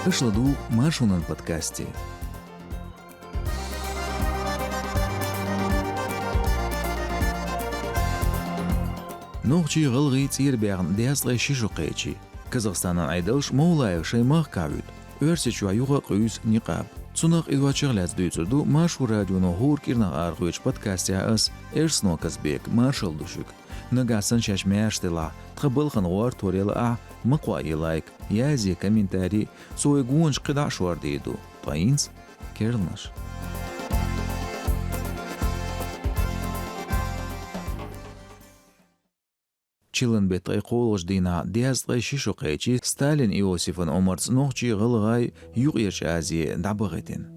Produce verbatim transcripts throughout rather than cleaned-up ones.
Аша ладугӀу Маршонан подкасте. Нохчий, гӀалгӀай цӀера баьхна дезткъе ши шо кхаьчна. Казахстанан Ӏедалша Мовлаев шоай махкахь вуьту, Оьрсийчохь юха а къуьйсу никъаб. Цунах а, и доцчух а лаьцна дуьйцур ду Маршо радионо хӀора кӀирнах арахоьцучу подкастехь ас, Эрсано Казбека, маршалла ду шуьга. Нагахь санна шаьш маьрша делахь, тхан балхана гӀортор яла ахь, ма кхоъе лайк, язъе комментарий, цо вай гонаш кхидӀа а шордийр ду. Ткъа хӀинца керланаш. Чиллан беттан ткъе кхоалгӀачу дийнахь дезткъе ши шо кхаьчна Сталин Иосифан омарца нохчий, гӀалгӀай Юккъерчу Азе дӀабахийтина.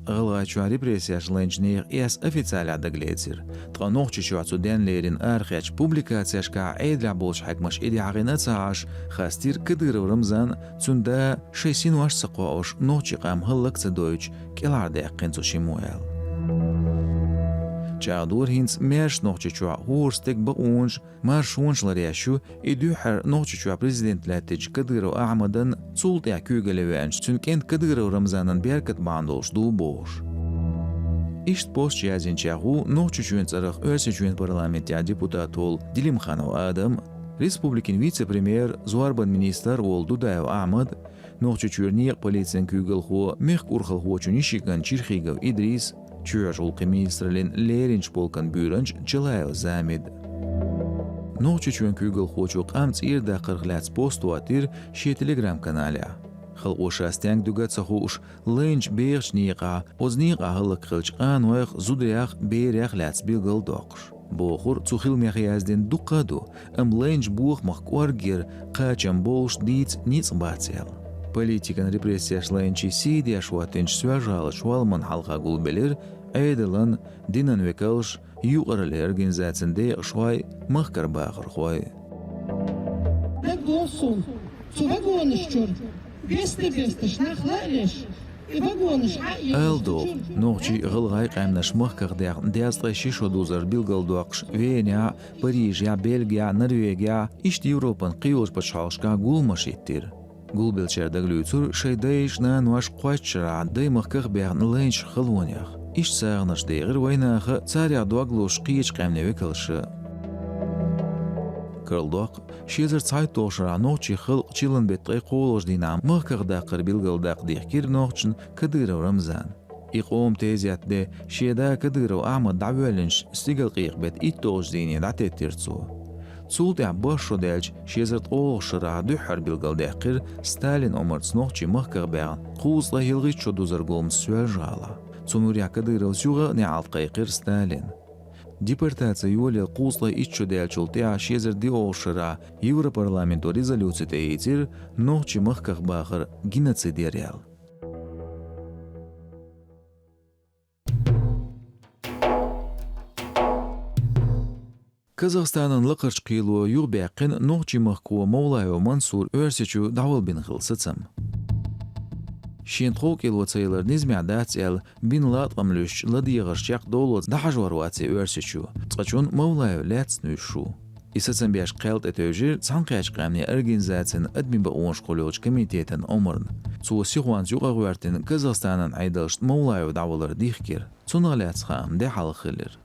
ГӀалгӀайчохь репрессеш лайначу нехан эс официалехь дагалецира. Ткъа Нохчийчохь цу денна леррина арахецначу публикацешкахь Ӏедалехь болчу хьаькамаша и де хьахийна а ца Ӏаш, хастийра Кадыров Рамзан, цуьнан да шайн синош а ца кхоуш, нохчийн къам хӀаллак а ца дойтуш, кӀелхьардаьккхина цу шиммо аьлла. ЧӀагӀдора хӀинца маьрша Нохчийчохь хӀора стеган бакъонаш, маршонаш ларъеш ю, и дуьххьара Нохчийчохь президент лаьттинчу Кадыров Ахьмадан, цул тӀаьхьа куьйгалле веанчу цуьнан кӀентан Кадыров Рамзанан беркат бахьана долуш ду бохуш. Иштта посташ язйинчех ву Нохчийчоьнан цӀарах Оьрсийчоьнан парламентехь депутат волу Делимханов Адам, республикин вице-премьер, зорбанан министр волу Дудаев Ахьмад, Нохчийчоьнан некъан полицин куьйгалхо, мехкан урхалхочун йишин кӀант Черхигов Идрис, чоьхьарчу гӀуллакхийн министраллин лерринчу полкан буьйранча Чалаев Замид. Нохчийчоьнан куьйгалхочо къам цӀера даккхарх лаьцна пост хӀоттийра шен Telegram-каналехь. Халкъо ша стенга дуьгу а ца хууш, лайначу бехачу некъахь, оцу некъахь хӀаллакьхилчу къанойх, зударех, берех лаьцна билгалдоккхуш. Бохург, цу хиламех яздина дуккха а ду, амма лайначу бохамах кӀорггера кхачам болуш дийца ницкъ бац аьлла. Политикан репрессеш лайначийн сий деш хӀоттийначу Соьлжа-ГӀалин чолхе хьалха гулбелира Ӏедалан, динан векалш, юкъараллин организацийн декъашхой, махкарбахархой. ДагадогӀу суна, цу вагонаш чуьра беста-бесташ нах лаьа леш, и вагонаш хьаъ Ала догӀу, нохчий, гӀалгӀай къаьмнаш махках даьхна дезткъе ши шо дузар билгалдоккхуш Венехь, Парижехь, Бельгехь, Норвегехь, иштта Европан кхийолчу пачхьалкхашкахь гуламаш хӀиттийра. Гулбеллачара дагалоьцура шайн дайша, наноша кхойтта шарахь даймахках баьхна лайначу халонех. Иштта сагӀанаш дехира вайнаха, царех дог лозуш кхечу къаьмнийн векалша. Карладоккху, ши эзар цхьайтталгӀачу шарахь нохчийн халкъ чиллан беттан ткъе кхоалгӀачу дийнахь махках даккхар билгалдаккха дихкира нохчашна Кадыров Рамзана. И къоман тезет де, шен да Кадыров Ахьмад дӀавоьллинчу стигалкъекъа беттан итталгӀачу дийне дӀатеттира цо. Цул тӀаьхьа, бӀе шо даьлча, ши эзар ткъолгӀачу шарахь дуьххьара билгалдаьккхира Сталинан омарца нохчий махках баьхна кхузткъе ялхитта шо дузар гуламца Соьлжа-ГӀалахь. Цу муьрехь Кадыровс юха а неӀалт кхайкхира Сталина. Депортаци йолаелла кхузткъе итт шо даьллачул тӀаьхьа ши эзар диъолгӀачу шарахь Европарламенто резолюци тӀеийцира, нохчий махках бахар геноцид яра аьлла. Казахстанан лакхарчу кхело юхабаьккхина нохчийн махкахо Мовлаев Мансур Оьрсийчу дӀавала бина хилла сацам. Шена тхов кӀело ца ялар низамехь дац аьлла, бина латкъам луьстуш, ладегӀарш чекхдоллалц дӀахьажор вац и Оьрсийчу, цкъачунна Мовлаев лаьцна вуьсуш ву. И сацам беш кхел тӀетевжира Цхьаьнакхеттачу Къаьмнийн Организацин адамийн бакъонаш кхоьллинчу комитетан омарна. Цо сихонца юкъа а гӀоьртина, Казахстанан Ӏедалшна Мовлаев дӀавалар дихкира. Цунах лаьцна хаам де хьалха хилира.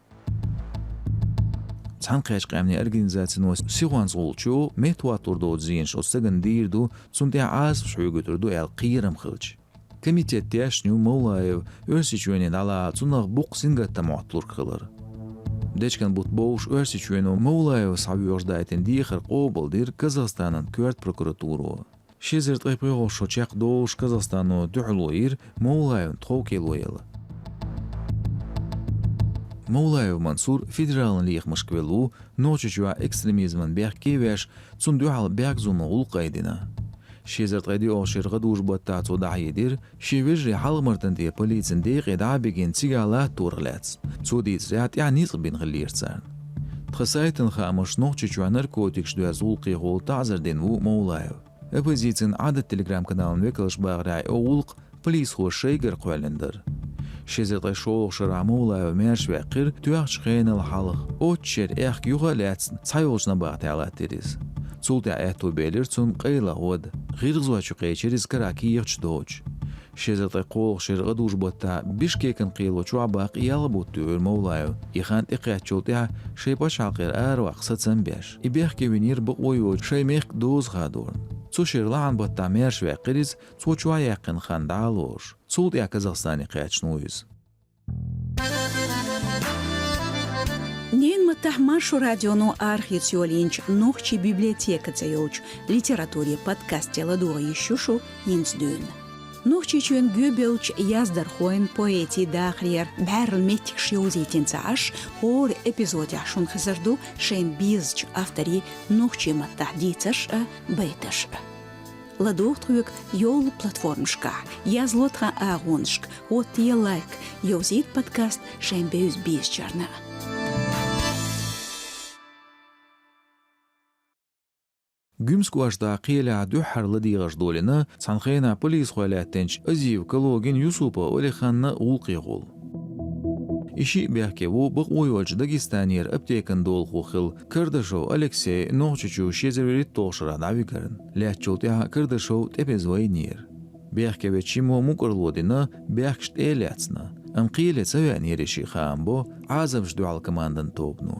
Цхьаьнакхеттачу Къаьмнийн Организацино сихонца гӀулчу, меттахӀотталур доцу зенаш оцу стагана дийр ду, цунна тӀехь Ӏазапаш хьоьгуьйтур ду аьлла кхерам хилча. Комитет тешна ю Мовлаев Оьрсийчоьне дӀалаха цунах боккха сингаттам Ӏотталург хилар. Дечкен бутт бовлуш Оьрсийчоьно Мовлаев схьавоьхуш дайтина дехар къобалдира Казахстанан коьрта прокуратуро. Ши эзар ткъе пхоьалгӀа шо чекхдолуш Казахстано дуьхьало йира Мовлаевна тхов кӀело яла. Мовлаев Мансур федералан лехамашка велла ву, Нохчийчохь экстремизман бехке а веш, цунна дуьхьал бехказонан гӀуллакх а дина. Ши эзар ткъе диъолгӀачу шеран гӀадужу баттахь цо дӀахьедира, шен вежарий Хьалха-Мартан тӀе полицин декъе дӀа а бигина, цигахь латторах лаьцна. Цо дийцарехь, тӀаьхьа ницкъ бина хиллера царна. Тхан сайтан хаамашца, Нохчийчохь наркотикаш доьзна гӀуллакхехула таӀзар дина ву Мовлаев. Оппозицин Ӏадат Telegram-каналан векалша бахарехь, и гӀуллакх полисхоша шайгара кхоьллина дара. Ши эзар ткъе шолгӀачу шарахь Мовлаев маьрша ваьккхира, тоьхначу хенал хьалха, оццу шеран аьхка юха а лаьцна, цхьайолчу набахтехь латтийра иза. Цул тӀаьхьа аьтту белира цунна къайла гӀод. ГӀиргӀазой чу кхечира иза карахь кехаташ доцуш. Ши эзар ткъе кхоалгӀачу шеран гӀадужу-баттахь Бишкекана кхело чохь баккха ялх бутт туьйхира Мовлаева, и хан тӀекхаьчначул тӀаьхьа шайн пачхьалкхера араваккха сацам беш. И бехке винера бакъо йоцуш шайн мехкан доза хадорна. Цу шеран лахьан-баттахь маьрша ваьккхира иза, цо чохь яьккхина хан дӀа а лоруш. Цул тӀаьхьа Казахстане кхаьчна ву иза. Ненан маттахь Маршо радионо арахеца йолийначу нохчийн библиотека цӀе йолчу литературин подкасте ладогӀа йиш ю шу хӀинца дуьйна. Нохчийчоьнан гӀоьбеллачу яздархойн, поэтийн дахарера бӀаьрла меттигаш йовзийтина ца Ӏаш, хӀора эпизодехь шуна хезар ду шайна безачу авторийн нохчийн маттахь дийцарш а, байташ а. ЛадогӀа тхоьга йолу платформашкахь, язло тхан агӀонашка, хӀоттае лайк, йовзийта подкаст шайн бевза-безачарна. Гуьмсан кӀоштахь кхелехь дуьххьара ладегӀарш долийна цхьана хенахь полисхой лаьттинчу Озиев Калугин Юсупов Алиханна гӀуллакхийн гӀуллакх. И шиъ бехке ву бакъо йолчу Дагестанера аптекан долахо хилла Кардашов Алексей Нохчийчу ши эзар вуьрхӀитталгӀачу шарахь дӀавигарна. Лаьттачул тӀаьхьа Кардашов тӀепаза вайнера. Бехке веча шиммо мукӀарло дина, бехкаш тӀе а лаьцна, амма кхеле ца веанера и шиъ, хаам бо Ӏазапашна дуьхьал командан тобано.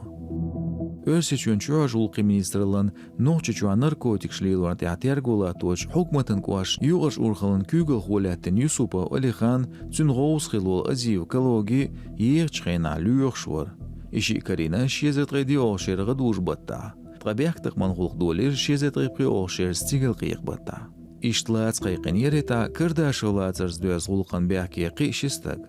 Оьрсийчоьнан чоьхьарчу гӀуллакхийн министраллан Нохчийчохь наркотикаш лелорна тӀехь терго латточу хьукматан кӀоштан юкъарчу урхаллин куьйгалхо лаьттина Юсупов Алихан, цуьнан гӀовс хилла волу Озиев Калуги ехачу хенахь лоьхуш вара. И шиъ карийна ши эзар ткъе диъалгӀачу шеран гӀадужу-баттахь, ткъа бехктакхаман гӀуллакх долийра ши эзар ткъе пхоьалгӀачу шеран стигалкъекъа-баттахь. Иштта лаца кхайкхинера и тӀаккха Кардашов лацарца доьзна гӀуллакхна бехке кхин а ши стаг.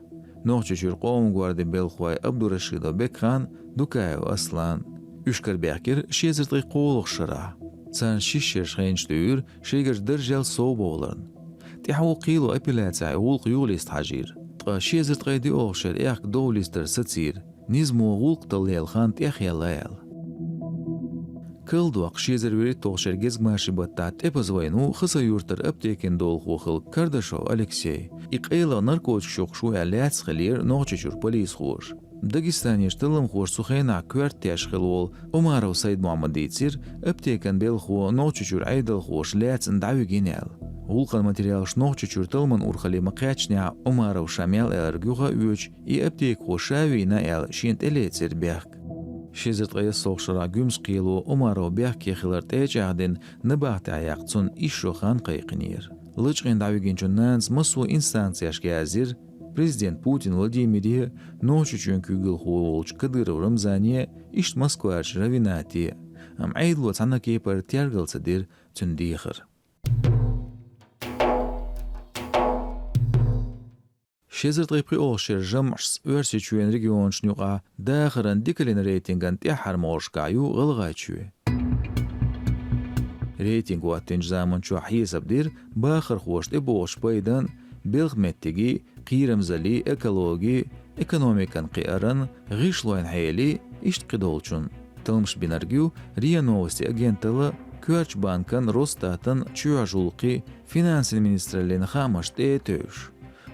Нохчийчуьра къоман гвардин белхахой Абдурашидов Бекхан, Дукаев Аслан. Уьш карабаьхкира ши эзар ткъе кхоалгӀачу шарахь. Царна шишша шераш хенаш дуьйра шайгара даржел совбовларна. ТӀаьхьо кхело апелляцехь и гӀуллакх юхалиста хьажийра. Ткъа ши эзар ткъе диъалгӀачу шеран аьхка дов листар сацийра, низамо гӀуллакх талла лела хан тӀехъяьлла аьлла. Калдоккху ши эзар вуьрхӀитталгӀачу шеран гезгмашин-баттахь тӀепаза вайна ву Хасавюртара аптекин долахо хилла Кардашов Алексей. И къайлагӀа наркотикаш юхкуш ву аьлла лаьцна хиллера Нохчийчуьра полисхоша. Дагестанерчу талламхоша цу хенахь коьрта теш хилла волу Умаров Сайд-Мохьмада дийцира, аптекан белхахо Нохчийчуьра Ӏедалхоша лаьцна дӀавигина аьлла. ГӀуллакхан материалаш Нохчийчуьра талламан урхалле ма-кхаьчнехь, Умаров ша мел аьлларг юха а оьцу, и аптекахо ша вийна аьлла, шена тӀелецира бехк. Ши эзар ткъе ялхалгӀачу шарахь Гуьмсан кхело Умаров бехке хилар тӀе а чӀагӀдина, набахтехь яккха цунна исс шо хан кхайкхинера. Лачкъийна дӀавигначун нанас массо а инстанцешка яздира, президент Путин Владимире, Нохчийчоьнан куьйгалхо волчу Кадыров Рамзане, иштта Москварчу Равинате, амма Ӏедало цхьана а кепара тергал ца дира цуьнан дехар. Ши эзар ткъе пхоьалгӀачу шеран жамӀашца Оьрсийчоьнан регионашна юкъахь дахаран дикаллин рейтинган тӀаьххьара могӀаршкахь ю ГӀалгӀайчоь. Рейтинг хӀоттийначу заманчохь хьесап дира бахархоша тӀебогӀучу пайдан, белхан меттигийн, кхерамзаллин, экологин, экономикан кхиаран, гӀишлойн хьелин, иштта кхидолчун. Талламаш бинарг ю РИА Новости агенталла, Коьртачу банкан, Росстатан, чоьхьарчу гӀуллакхийн, финансийн министраллин хаамаш тӀе а тевжаш.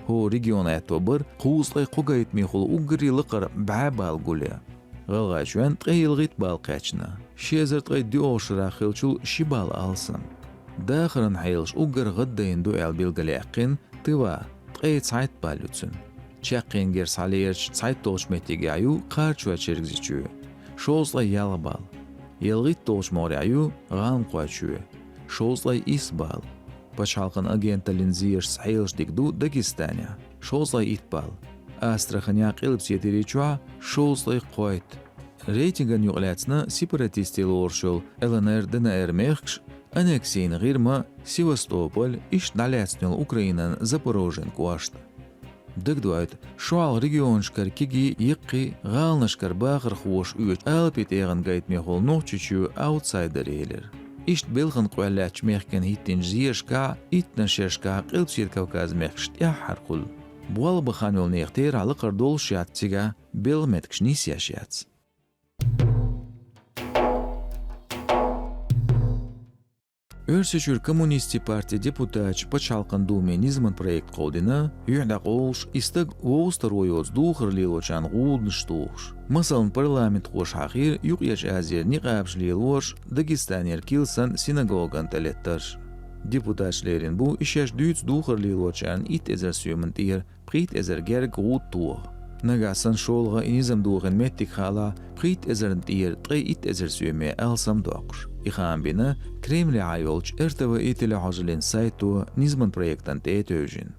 ХӀора регион аьтто бара кхузткъе кхо гайтамехула уггаре лакхара бӀе балл гулъян. ГӀалгӀайчоьнна ткъе ялхитта балл кхаьчна, ши эзар ткъе диъолгӀачу шарахь хиллачул ши балл алсам. Дахаран хьелаш уггар гӀаддайна ду аьлла билгалъяьккхина Тыва, ткъе цхьайтта балл ю цуьнан. Чаккхенгара схьалерчу цхьайтталгӀачу меттигехь ю Кхарачой-Чергазийчоь, шовзткъе ялх балл. ЯлхитталгӀачу могӀарехь ю ГӀаламкхойчоь, шовзткъе исс балл. Пачхьалкхан агенталлин зерашца хьелаш дика ду Дагестанехь, шовзткъе итт балл. Астраханехь, Къилбаседа ХӀирийчохь шовзткъе кхойтта. Рейтинган юкъа лаьцна сепаратистийн лоруш йолу ЛНР, ДНР мехкаш, аннексийн ГӀирма, Севастополь, иштта дӀалаьцна йолу Украинан Запорожьен кӀошт. Дагадоуьйту, шо хьалха регионашкара кегий, яккхий, гӀаланашкара бахархоша оьцу Алапийн тӀегӀан гайтамехула Нохчийчоь аутсайдер елира. Иштта белхан къоьллаьцначу мехкийн хӀиттинчу зерашкахь, иттаннаш шерашкахь Къилбаседа Кавказан мехкаш тӀаьххьара хуьлу. Болх бан хан йолу нехан терахь лакхара долуш яц цигахь, белхан меттигаш нисъеш яц. Оьрсийчуьра коммунистийн партин депутаташа Пачхьалкхан Думе низаман проект кховдийна, юьхь дӀакъовлуш, и стаг вовза таро йоцу духар лелочарна гӀуданаш тухуш. Масалан, парламентхоша хьахийра Юккъерчу Азера никъабаш лелорш Дагестанера килсан синагогана тӀелеттарш. Депутаташа лерина бу и шаьш дуьйцу духар лелочарна итт эзар соьмана тӀера пхийтта эзар герга гӀуда тоха. Нагахь санна шолгӀа и низам дохийна меттиг хаалахь, пхийтта эзарна тӀера ткъе итт эзар соьме алсам доккхуш. И хаам бина Кремлехьа йолчу эр тэ вэ и телехьожаллин сайто низаман проектана тӀе а тевжина.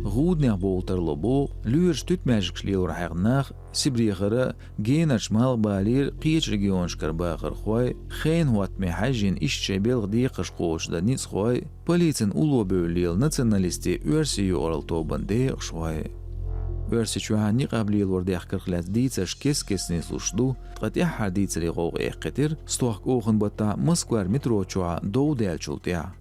ГӀуданех бовла тарло боху лоьраша туьтмаьжгаш лелор хьаьхна нах Сибрехара, генарчу малхбалера, кхечу регионашкара бахархой, хенан хӀоттаме хьаьжжина иштта шайн белхан декхарш кхочушдан ницкъахой, полицин улло бевлла лела националистийн оьрсийн юкъаралла тобанан декъашхой. Оьрсийчохь никъаб лелор дехкарх лаьцна дийцарш кест-кеста нислуш ду, ткъа тӀаьххьара дийцарийн гӀовгӀа эккхийтира стохка оханан баттахь Москвара метро чохь дов даьллачул тӀаьхьа.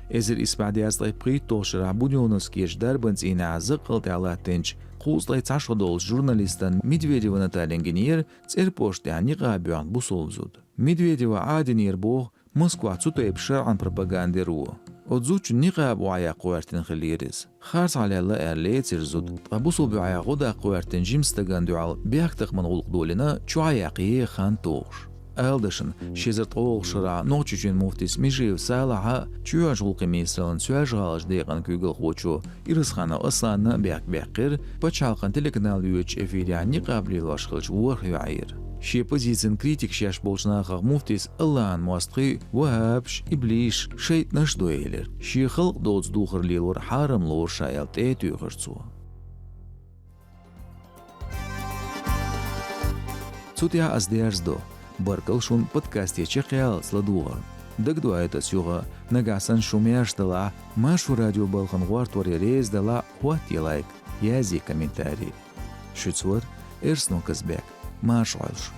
Эзар исс бӀе дезткъе пхийтталгӀачу шарахь Будённовскерчу дарбан цӀийнехь закъалтехь латтийначу кхузткъе цхьа шо долчу журналистан Медведева Натальян гинера цӀерпошт тӀехь никъаб боьхна бусалба зуда. Медведеван Ӏадийнера боху Москвахь цу тайпа шарӀан пропаганда яро. Оцу зудчун никъаб охьаяккха гӀоьртина хиллера иза. Харцахьа лелла аьлла лецира зуда, ткъа бусалба юьхьехь гӀо даккха гӀоьртина жима стагана дуьхьал бехктакхаман гӀуллакх долийна чохь а яккха еха хан тухуш. Ала дашна, ши эзар ткъолгӀачу шарахь Нохчийчоьнан муфтис Межиев Салахьа а, чоьхьарчу гӀуллакхийн министраллин соьлжа-гӀаланаш декъан куьйгалхочо Ирасханов Асланна а бехк баьккхира пачхьалкхан телеканал йоьдучу эфирехь никъаб лелош хиллачу ворхӀ юьхьера. Шен позицин критика еш болчу нахах муфтис АллахӀан мостагӀий ваххабаш, иблисаш, шайтӀанаш а ду элира. Шен халкъ доцу духар лелор хьарам лору ша аьлла тӀе а туьйхира цо. Цу тӀехь ас дерзадо. Баркалла шуна подкасте чекхъяллалц ладогӀарна. Дагадоуьйту ас юха, нагахь санна шу маьрша далахь, Маршо радион балхана гӀортор ян реза далахь, хӀоттае лайк, язъе комментарий. Шуьца вара Эрсно Казбек. Марша Ӏойла шу.